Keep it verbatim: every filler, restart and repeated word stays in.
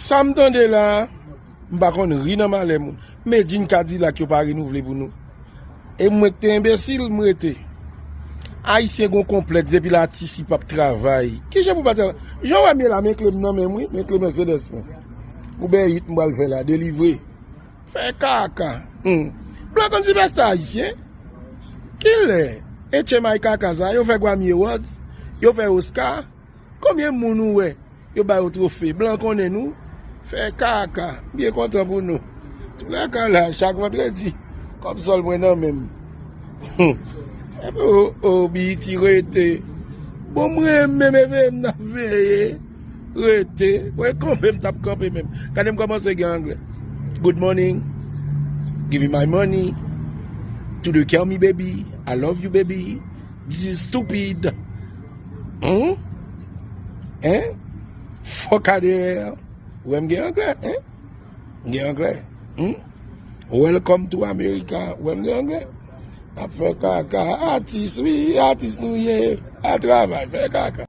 Sa m tande la, m pa konn ri nan malè moun. Medjin Kadilak yo pa renouvle pou nou. E mwen k te enbesil, m rete. Ayisyen gon konplèks depi l atis li p ap travay. Kijan pou pa travay? Jan w wè m ye la, men kle m nan men m wi, men kle Mercedes mwen. Uber Eats m pral fè la, delivre. Fè kaka. Hmm. Blan konn sipèsta ayisyen. Kilè? H M I kaka sa, yo fè Grammy Awards, yo fè Oscar. Konbyen moun ou wè yo ba yo twofe? Blan konnen nou. Fè kaka. M byen kontan pou nou. Toulèka la, chak vandredi, kòb sòl mwen nan men m. Hmm. Epi o, o, B E T rete. Bon, mwen menm e veye m nan veye. Rete. Mwen kanpe, m t ap kanpe menm. Gade m kòmanse gen anglè. Good morning. Give me my money. To the kill me, baby. I love you, baby. This is stupid. Hmm? Hein? Fuck out of here. Ou wè m gen anglè, hein? M gen anglè. Hmm? Welcome to America. Ou wè m gen anglè? N ap fè kaka. Atis, wi, atis nou ye. Al travay, fè kaka.